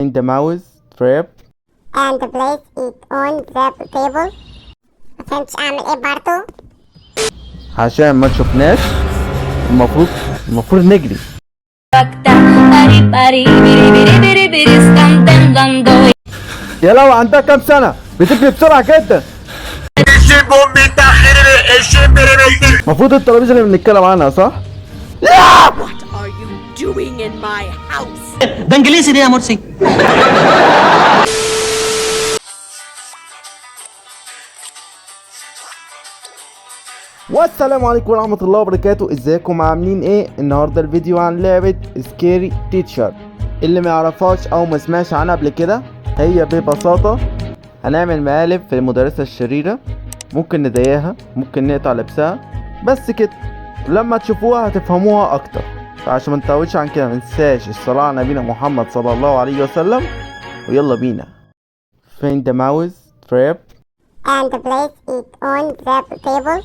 In the mouse trap and place it on the table. مفهمتش اعمل ايه برضو. عشان ما تشوفناش. المفروض نجري. Pari, pari, biri, biri, biri, biri, están temblando. يا لو عندها كام سنة، بتجري بسرعة جدا. المفروض الترابيزة اللي بنتكلم عنها، صح؟ What are you doing in my house? ده انجليزي دي يا مرسي. والسلام عليكم ورحمة الله وبركاته. ازيكم؟ عاملين ايه؟ النهاردة الفيديو عن لعبة Scary Teacher. اللي ما يعرفهاش او ما سمعش عنها قبل كده، هي ببساطة هنعمل مقالب في المدرسة الشريرة، ممكن نضايقها، ممكن نقطع لبسها، بس كده. لما تشوفوها هتفهموها اكتر. فعشان ما نطولش عن كده، منساش الصلاة على نبينا محمد صلى الله عليه وسلم، ويلا بينا. Find the mouse trap and place it on the table.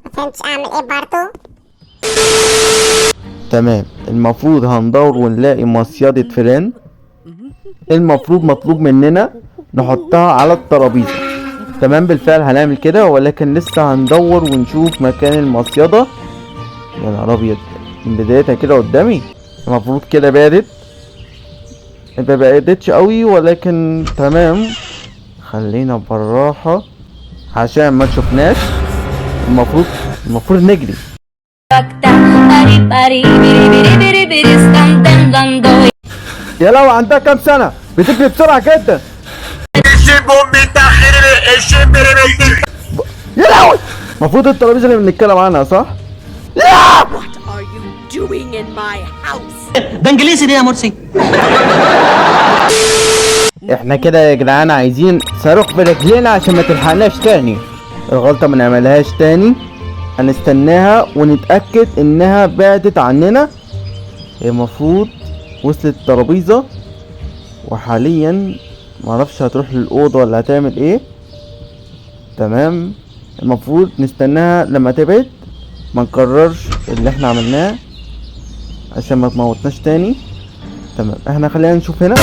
مفهمتش اعمل ايه برضو. تمام، المفروض هندور ونلاقي مصيدة فيران. المفروض مطلوب مننا نحطها على الترابيزة. تمام، بالفعل هنعمل كده، ولكن لسه هندور ونشوف مكان المصيدة. يا نهار ابيض، من بدايتها كده قدامي. المفروض كده بعدت، ما بعدتش قوي، ولكن تمام، خلينا بالراحة عشان ما تشوفناش. المفروض نجري. Pari, pari, biri, biri, biri, biri, están temblando. يا لو عندها كام سنة، بتجري بسرعة جدا. يا لهوي، المفروض الترابيزة اللي بنتكلم عنها، صح؟ What are you doing in my house? ده انجليزي دي يا مرسي. احنا كده يا جدعان عايزين صاروخ برجلينا عشان ما تلحقناش تاني. الغلطة ما نعملهاش تاني. هنستناها ونتأكد انها بعدت عننا. هي المفروض وصلت الترابيزة، وحاليا معرفش هتروح للأوضة ولا هتعمل ايه. تمام، المفروض نستناها لما تبعد، ما نكررش اللي احنا عملناه عشان ما تموتناش تاني. تمام، احنا خلينا نشوف هنا.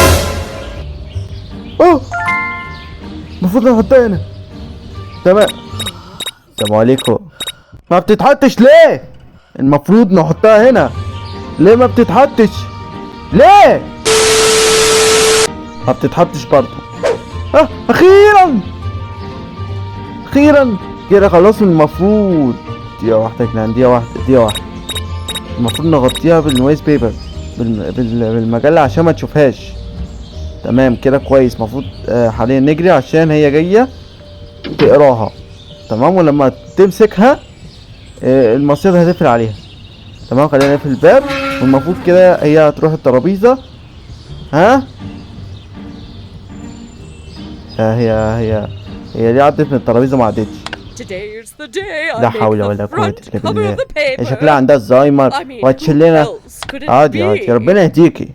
اوه، المفروض نحطها هنا. تمام، السلام عليكم. ما بتتحطش ليه؟ المفروض نحطها هنا. ليه ما بتتحطش؟ ليه ما بتتحطش برضه؟ اه، اخيرا اخيرا كده خلاص. المفروض دقيقة واحدة يا جدعان، دقيقة واحدة، دقيقة واحدة. المفروض نغطيها بال newspaper، بالمجلة عشان ما تشوفهاش. تمام كده كويس. المفروض حاليا نجري عشان هي جاية تقراها. تمام، ولما تمسكها المصيدة هتقفل عليها. تمام، خلينا نقفل الباب، والمفروض كده هي هتروح الترابيزة. ها، هي ليه عدت من الترابيزة ما عدتش؟ لا حول ولا قوة إلا بالله، هي شكلها عندها الزهايمر وهتشلنا. عادي عادي، ربنا يهديكي.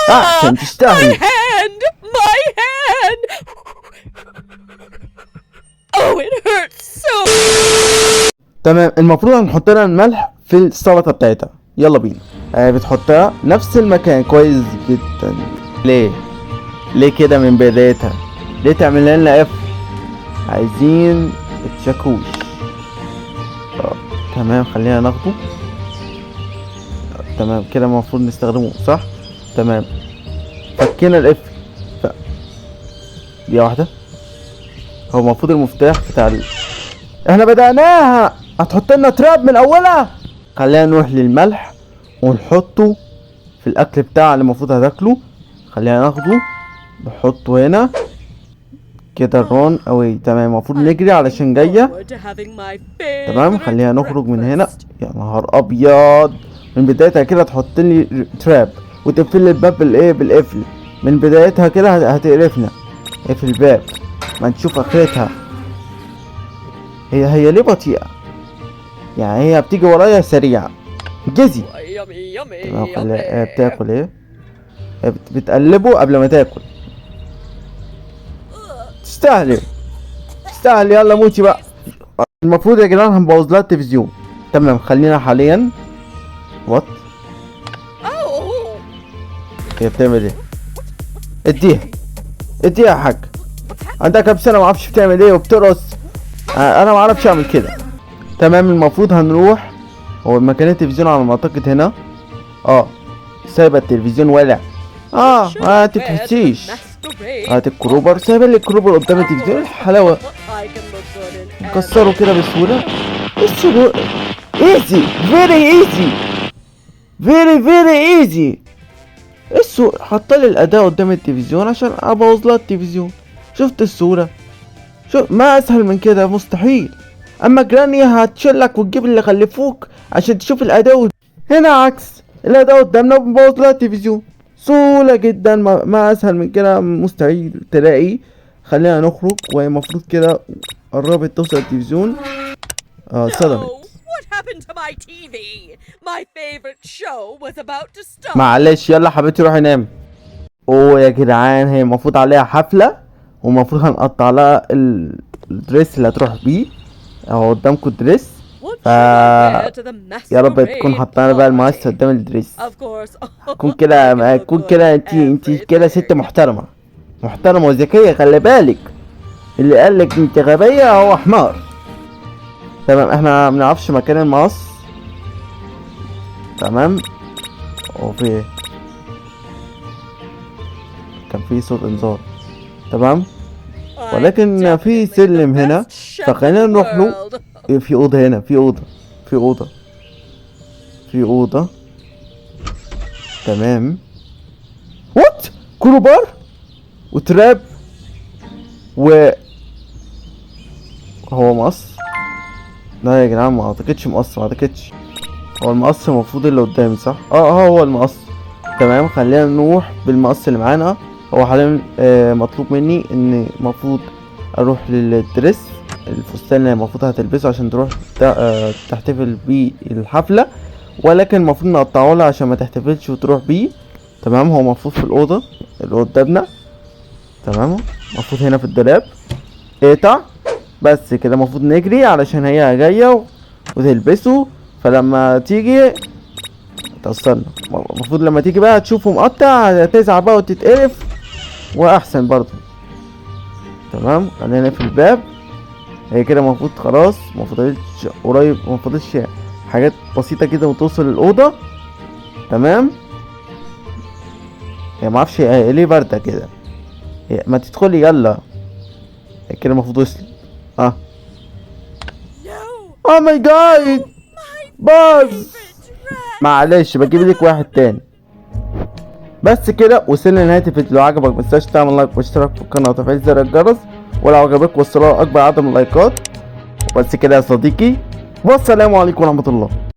احسن، تستاهلي. My hand! My hand! Oh, it hurts so. تمام، المفروض هنحط لها الملح في السلطة بتاعتها. يلا بينا. بتحطها نفس المكان كويس جدا. ليه ليه كده من بدايتها؟ ليه تعمل لنا اف؟ عايزين الشاكوش. تمام، خلينا ناخده. تمام كده، المفروض نستخدمه، صح؟ تمام، فكينا القفل. دي واحدة. هو المفروض المفتاح بتاع احنا بدأناها. هتحط لنا trap من اولها. خلينا نروح للملح ونحطه في الاكل بتاع اللي المفروض هتاكله. خلينا ناخده نحطه هنا كده. run away. تمام، المفروض نجري علشان جاية. تمام، خلينا نخرج من هنا. يا نهار ابيض، من بدايتها كده تحط لي trap وتقفل لي الباب بالايه؟ بالقفل. من بدايتها كده هتقرفنا. اقفل الباب، ما نشوف اخرتها. هي ليه بطيئة؟ يعني هي بتيجي ورايا سريعة. جزي. تمام، خليها. بتاكل ايه؟ هي بتقلبه قبل ما تاكل. تستاهلي تستاهلي، يلا موتي بقى. المفروض يا جدعان هنبوظ لها التلفزيون. تمام، خلينا حاليا. what؟ هي بتعمل ايه؟ اديها اديها يا حاج. عندها كام سنة؟ معرفش بتعمل ايه وبترقص. انا معرفش اعمل كده. تمام، المفروض هنروح. هو مكان التلفزيون على ما اعتقد هنا. سايبه التلفزيون والع. ما تتحسيش. هات ال crowbar، سايبه لي ال crowbar قدام التلفزيون. الحلاوة نكسره كده بسهولة. السهولة easy، very easy، very very easy. السوق حط لي الاداة قدام التلفزيون عشان ابوظ لها التلفزيون. شفت الصورة؟ شو ما اسهل من كده؟ مستحيل. اما Granny هتشلك وتجيب اللي خلفوك عشان تشوف الاداة. هنا عكس، الاداة قدامنا وبنبوظ لها التلفزيون. سهولة جدا، ما اسهل من كده مستحيل تلاقي. خلينا نخرج، وهي المفروض كده قربت توصل التلفزيون. صدمت. What happened to my TV? My favorite show was about to start. معلش، يلا حبيبتي روحي نامي. اوه يا جدعان، هي المفروض عليها حفلة ومفروض هنقطع لها ال dress اللي هتروح بيه. اهو قدامكم ال dress. What should I wear to the يا رب تكون masquerade حاطه بقى المقص party? قدام ال dress. Of course. تكون كده، تكون كده. انت كده ست محترمة، محترمة وذكية. خلي بالك، اللي قال لك انت غبية هو حمار. تمام، احنا ما بنعرفش مكان المقص. تمام، هو في ايه؟ كان في صوت انذار. تمام، ولكن في سلم هنا، فخلينا نروح له. إيه، في اوضة هنا، في اوضة، في اوضة، في اوضة. تمام، what؟ crowbar و trap و هو مقص؟ لا يا جدعان، ما اعتقدش مقص، ما اعتقدش. هو المقص المفروض اللي قدامي، صح؟ اه، هو المقص. تمام، خلينا نروح بالمقص اللي معانا. هو حاليا مطلوب مني ان المفروض اروح لل dress، الفستان اللي المفروض هتلبسه عشان تروح تحتفل بالحفلة، ولكن المفروض نقطعه لها عشان ما تحتفلش وتروح بيه. تمام، هو المفروض في الأوضة اللي قدامنا. تمام، المفروض هنا في الدولاب. اقطع بس كده. المفروض نجري علشان هي جاية وتلبسه، فلما تيجي تأثرنا. المفروض لما تيجي بقى تشوفه مقطع هتزعل بقى وتتقرف، واحسن برضه. تمام، خلينا نقفل الباب. هي كده المفروض خلاص ما فضلتش قريب، ما فضلش حاجات بسيطة كده وتوصل الأوضة. تمام، هي معرفش هي ليه باردة كده. هي ما تدخلي يلا. هي كده المفروض وصلت. No. oh my God، باظ. معلش، بجيب لك واحد تاني. بس كده وصلنا لنهاية الفيديو. لو عجبك متنساش تعمل like واشتراك في القناة وتفعيل زر الجرس، ولو عجبك وصلوا اكبر عدد من اللايكات. بس كده يا صديقي، والسلام عليكم ورحمة الله.